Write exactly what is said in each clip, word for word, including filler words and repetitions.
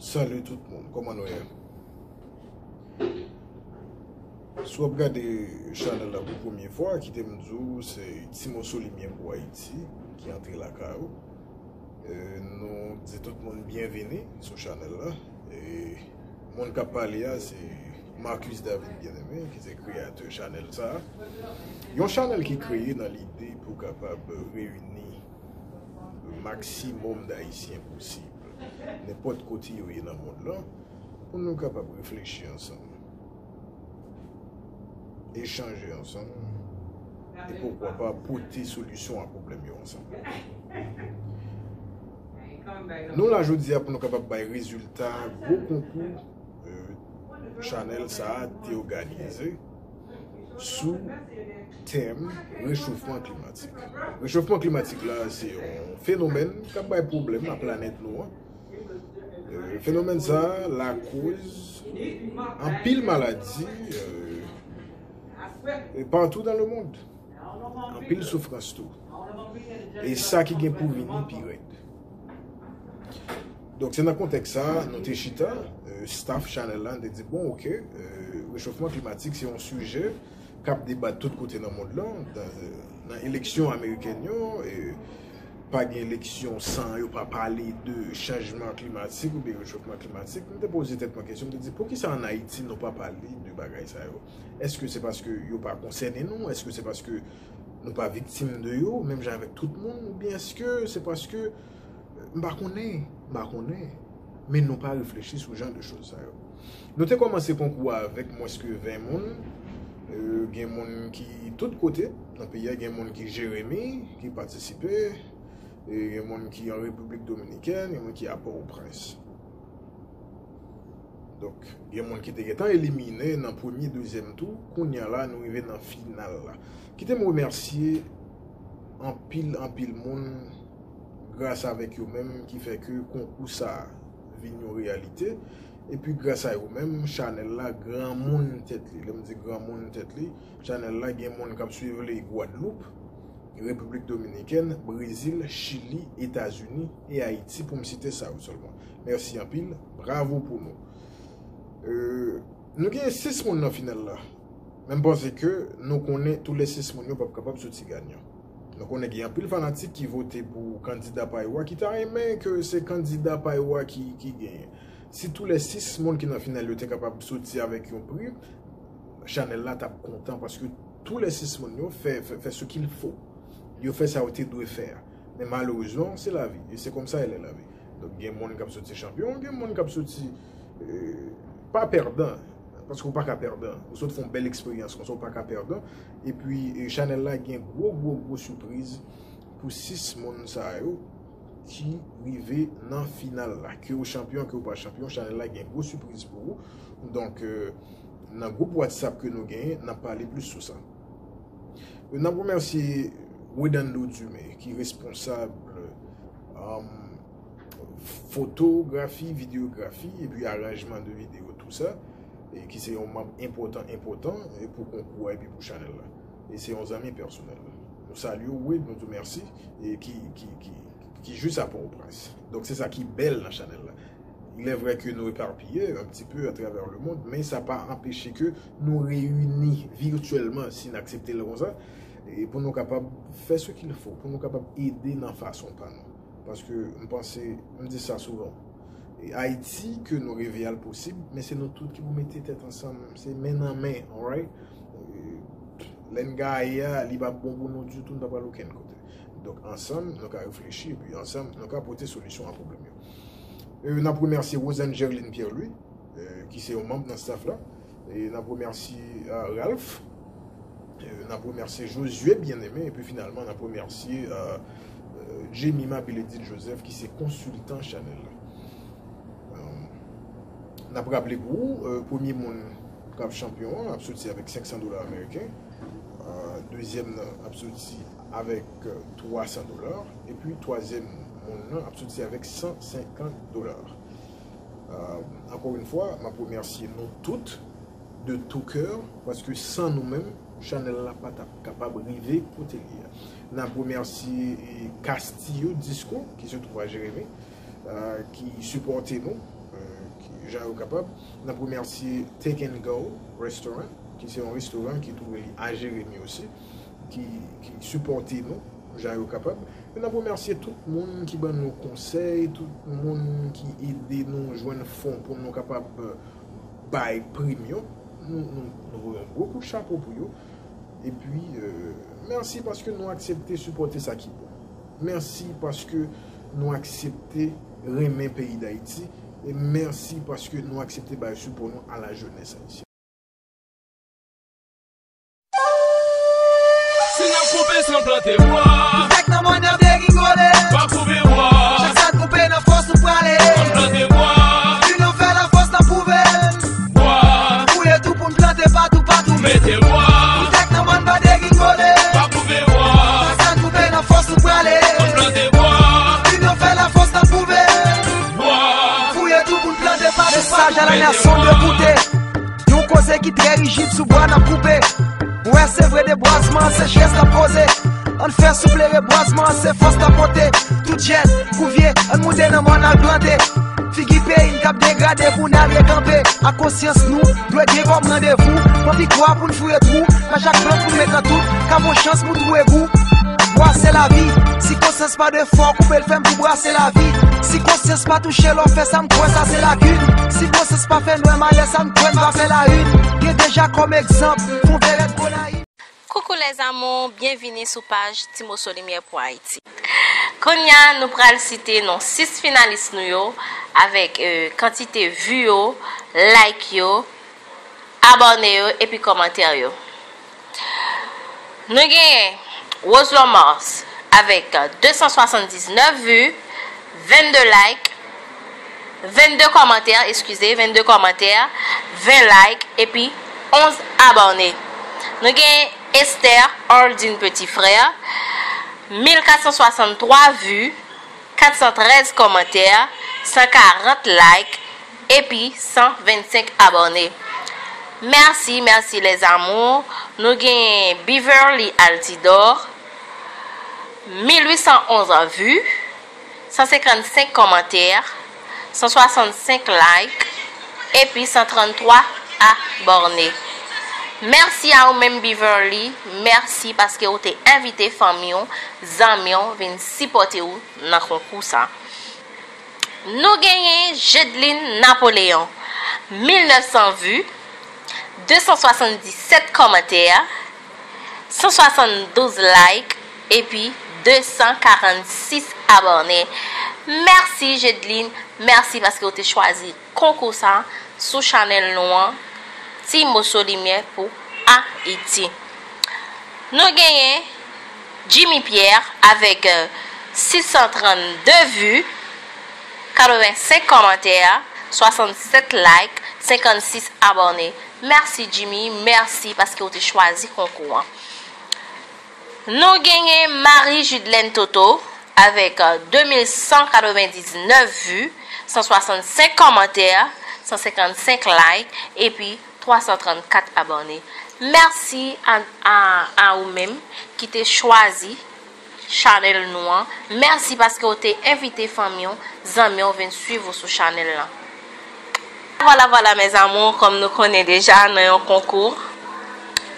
Salut tout moun, kòman nou ye? Si w ap gade chanèl la pou premye fwa, kite m di w se Ti Moso Limyè pou Ayiti ki antre lakay ou. E, nou di tout moun byenvini sou chanèl la. E, moun k ap pale a se Marcus David Bien-Aimé, ki se kreyatè chanèl sa a. Yon chanèl ki kreye nan lide pou kapab reyini maksimòm d Ayisyen posib, nenpòt kote yo ye nan mond lan, pou nou kapab reflechi ansanm, echanje ansanm, e poukwa pa pote solisyon a pwoblèm yo ansanm. Nou la jodi a pou nou kapab bay rezilta gwo konkou, e, chanèl sa a te òganize sou tèm rechofman klimatik. Rechofman klimatik la, se yon fenomèn k ap bay pwoblèm a planèt nou an. E, fenomèn sa a lakoz anpil maladi, e, e partou dans le monde. Anpil soufrans tou. E sa ki gen pou vini pi rèd. Donk, se nan kontèks sa a, nou te chita, e, staff chanèl la, nou te di, bon, oke, e, rechofman klimatik se yon sijè k ap debat tout kote nan mond lan, nan, nan eleksyon amerikèn yo, e, pa gen eleksyon san yo pa pale de chanjman klimatik oubyen rechofman klimatik. M te poze tèt mwen kesyon, m te di, poukisa ann Ayiti nou pa pale de bagay sa yo? Èske se paske yo pa konsène nou? Èske se paske nou pa viktim de yo, menm jan avèk tout moun? Oubyen èske se paske, e, m pa konnen, m pa konnen, men nou pa reflechi sou jan de choz sa yo? Nou te kòmanse konkou a avèk mwens ke ven moun. E, gen moun ki tout kote nan peyi a, gen moun ki Jeremi ki patisipe, e, gen moun ki an Repiblik Dominikèn, gen moun ki a Pòtoprens. Donk, gen moun ki te gentan elimine nan premye, dezyèm tou, kounye a la, nou rive nan final la. Kite m remèsye anpil, anpil moun, gras avèk yo menm ki fè ke konkou sa a vin yon reyalite. Epi gras a yo menm, chanèl la granmoun tèt li. Lè m di granmoun tèt li, chanèl la gen moun k ap swiv li Gwadloup, Repiblik Dominikèn, Brezil, Chili, Etazini e Ayiti, pou m site sa yo sèlman. Mèsi anpil, bravo pou nou. E, nou gen sis moun nan final la. Men m panse ke nou konnen tou lè sis moun yo p ap kapab soti ganyan. Nou konnen gen anpil fanatik ki vote pou kandida pa yo a, ki ta renmen ke se kandida pa yo a ki, ki genyen. Si tou lè sis moun ki nan final yo te kapab soti avèk yon pri, chanèl la t ap kontan paske tou lè sis moun yo fè, fè, fè ce qu'il faut. Yo fè sa yo te dwe fè a. Men malerezman, se lavi. E c'est comme ça elle est la vie. Donk, gen moun k ap soti chanpyon, gen moun k ap soti, e, pa pèdan. Paske w pa ka pèdan. Ou sot fè yon bèl eksperyans konsa, w pa ka pèdan. Epi, e, chanèl la gen gwo, gwo, gwo sipriz pou sis moun sa yo ki rive nan final la. Ke w chanpyon, ke w pa chanpyon, chanèl la gen gwo sipriz pou ou. Donk, e, nan gwoup WhatsApp ke nou genyen, n ap pale plis sou sa. E, n ap remèsye Wedando Dumais, ki responsab, um, fotografi, videyografi, epi aranjman de videyo, tou sa, e ki se yon manm enpòtan, enpòtan, e pou konkou a, epi pou chanèl la. E se yon zanmi pèsonèl. Nou salye w, Wed, nou di w mèsi, e ki, ki, ki, ki jis a Pòtoprens. Donk, se sa ki bèl nan chanèl la. Il est vrai que nou eparpiye un petit peu à travers le monde, men sa pa anpeche ke nou reyini virtyèlman, si n aksepte l konsa, e pou nou kapab fè ce qu'il faut, pou nou kapab ede nan fason pa nou. Paske m panse, m di sa souvan, e Ayiti ke nou reve a l posib, men se nou tout ki pou mete tèt ansanm, se men nan men, alright? E, lè n gaye a, li p ap bon pou nou ditou, n pa pral okenn kote. Donk, ansanm, nou ka reflechi, epi ansanm, nou ka pote solisyon a pwoblèm yo. E, n ap remèsye Rosanne Gerline Pierre-Louis, e, ki se yon manm nan staff la. E n ap remèsye, e, Ralph. E, n ap remèsye Josué Bien-Aimé. Epi finalman, n ap remèsye, e, e, Jemima Bélédite Joseph, ki se konsiltan chanèl la. E, n ap raple pou ou, e, premye moun k ap chanpyon an ap soti avèk senk san dola ameriken. E, dezyèm nan ap soti avèk, e, twa san dola. Epi twazyèm moun nan ap soti avèk san senkant dola. Euh, encore une fois, m ap remèsye nou tout de tout cœur, paske san nou menm, chanèl la pa t ap kapab rive kote l ye a. N ap remèsye, eh, Castillo Disco, ki se twouve a Jeremi, euh, ki sipòte nou, jan yo kapab. N ap remèsye Take and Go Restaurant, ki se yon restoran ki twouve li a Jeremi osi, ki, ki sipòte nou jan yo kapab. E n ap remèsye tout moun ki ban nou konsèy, tout moun ki ede nou jwenn fon pou nou kapab bay prim yo. Nou, nou, nou voye yon gwo kout chapo pou yo. Epi, euh, mèsi paske nou aksepte sipòte sa ki bon. Mèsi paske nou aksepte renmen peyi Dayiti. E mèsi paske nou aksepte bay sipò nou a la jeunesse haïtienne. Si n ap koupe san plante bwa. Tèt nan mwen n ap degingole. W ap koupe bwa. Chak sa n koupe nan fòs nou prale. Ann plante bwa. Inyon fè lafòs n ap pwouve l. Bwa. Fouye tou pou n plante patou, patou. Mete bwa. Tèt nan mwen n pa degingole. W ap koupe bwa. Chak sa n koupe nan fòs nou prale. Ann plante bwa. Inyon fè lafòs n ap pwouve l. Bwa. Fouye tou pou n plante patou, patou. Mesaj a la nasyon de koute. Yon koze ki trè rijid sou bwa n ap koupe. Ou wè, se vre, debwazman an se jès n ap koze. Ann fè souple rebwazman an, se fòs n ap pote. Tout jèn kou vye, ann moute nan mòn al plante. Figi peyi n k ap degrade pou n al rekanpe. Ak konsyans nou dwe gen kòm randevou. Pran pikwa pou n foure twou nan chak plant pou n met nan tout kab yon chans pou n twouve gou. Bwa se lavi, si konsyans pa de fò koupe l fèm pou bwa se lavi. Si konsyans pa touche lè w fè sa, m kwè sa se lakin. Si konsyans pa fè nwè malè, sa m kwè n va fè layini. Gen deja kòm egzanp, fon vèrèt Gonayiv. Coucou les amours, byenvini sou paj Ti Moso Limyè pou Ayiti. Kounye a, nou pral site non sis finalis nou yo avèk, euh, kantite vi yo, like yo, abòne yo epi kòmantè yo. Nou genyen Roselon Mars avèk de san swasanndiznèf vi, vennde like, vennde kòmantè, eskize, vennde kòmantè, ven like epi onz abòne. Nou genyen Esther Aldine Petit Frère, mil kat san swasanntwa vi, kat san trèz kòmantè, san karant like epi san vennsenk abòne. Mèsi, mèsi les amours. Nou genyen Beverly Altidor, mil uit san onz vi, san senkannsenk kòmantè, san swasannsenk like epi san tranntwa abòne. Mèsi a ou menm Beverly, mèsi paske ou te envite fanmi w, zanmi w vin sipòte w nan konkou sa. Nou genyen Jedeline Napoléon, mil nèf san vi, de san swasanndisèt kòmantè, san swasanndouz like epi de san karannsis abòne. Mèsi Jedeline, mèsi paske ou te chwazi konkou sa sou chanèl nou an, Ti Moso Limyè pou Ayiti. Nou genyen Jimmy Pierre avèk, euh, sis san trannde vi, katrevensenk kòmantè, swasannsèt like, senkannsis abòne. Mèsi Jimmy, mèsi paske ou te chwazi konkou an. Nou genyen Marie Judelène Toto avèk, euh, de mil san katrevendiznèf vi, san swasannsenk kòmantè, san senkannsenk like, epi twa san trannkat abòne. Mèsi a, a, a ou menm ki te chwazi chanèl nou an. Mèsi paske w te envite fanmi w, zanmi w vin swiv ou sou chanèl lan. Vwala, vwala, mes amours, kòm nou konnen deja, nan yon konkou,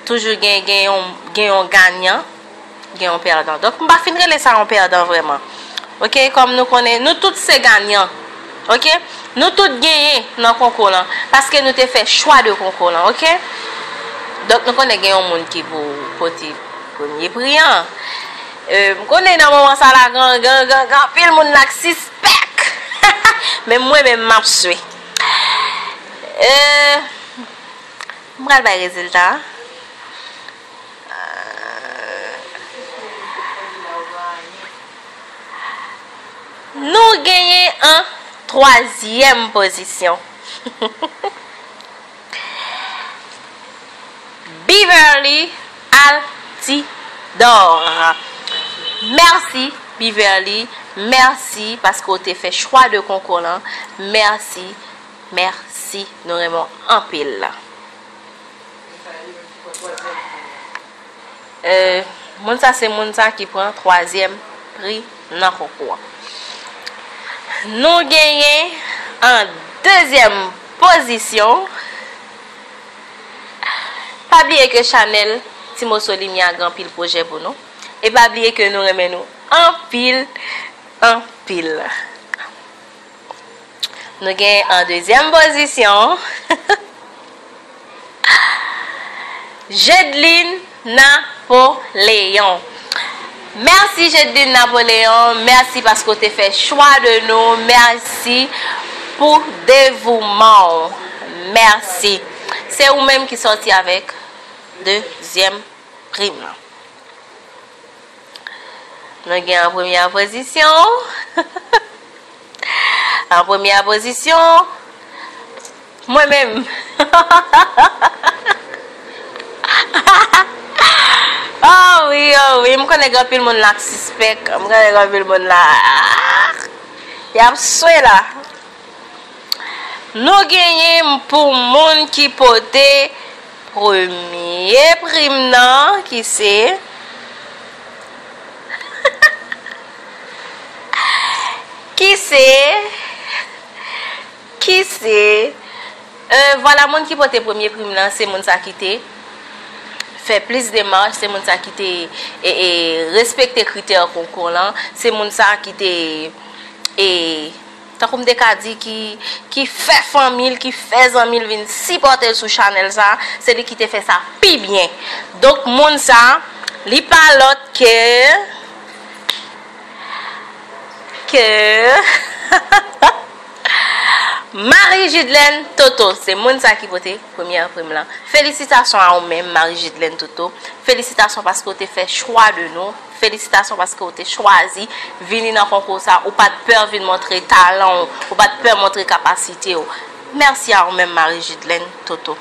toujou gen, gen yon, gen yon ganyan, gen yon pèdan. Donk, m pa fin rele sa yon pèdan vrèman. Oke, kòm nou konnen, nou tout se ganyan. Oke? Nou tout genyen nan konkou lan, paske nou te fè chwa de konkou lan, oke? Donk, nou konnen gen yon moun ki pou pote premye pri an. E, m konnen nan moman sa la, gen, gen, gen, gen anpil moun la k sispèk. Men mwen menm, m ap swe. E, m pral bay rezilta a. Nou genyen an twazyèm pozisyon. Beverly Altidor. Mèsi, Beverly. Mèsi paske w te fè chwa de konkou lan. Mèsi, mèsi. Nou renmen w anpil. Euh, moun sa se moun sa ki pran twazyèm pri nan konkou an. Nou genyen an Dezyèm pozisyon. Pa bliye ke chanèl Ti Moso Limyè a gen anpil pwojè pou nou. E pa bliye ke nou renmen nou anpil, anpil. Nou gen an dezyèm pozisyon. Jedline Napoléon. Mèsi Jedline Napoléon, mèsi paske w te fè chwa de nou, mèsi pou devouman w. Mèsi. Se ou menm ki sòti avèk dezyèm prim nan. Nou gen an premyè pozisyon. An premyè pozisyon, mwen menm. Oh wi, oh wi, m konnen gen anpil moun la k sispèk. M konnen gen anpil moun la. Y ap swe la. Nou genyen pou moun ki pote premye prim nan, ki se, ki se, ki se, euh, vwala, moun ki pote premye prim nan, se moun sa ki te fè plis demach, se moun sa ki te, e, e, respekte kritè konkou lan, se moun sa ki te, e, tankou m te ka di, ki, ki fè fanmi l, ki fè zanmi l vin sipòte l sou chanèl sa, se li ki te fè sa pi byen. Donk, moun sa, li pa lòt ke, ke Marie Judlaine Toto, se moun sa ki pote premyè prim lan. Felisitasyon a ou menm, Marie Judlaine Toto. Felisitasyon paske w te fè chwa de nou. Felisitasyon paske w te chwazi vini nan konkou sa. Ou pa t pè vin montre talan w. Ou pa t pè montre kapasite w. Mèsi a ou menm, Marie Judlaine Toto.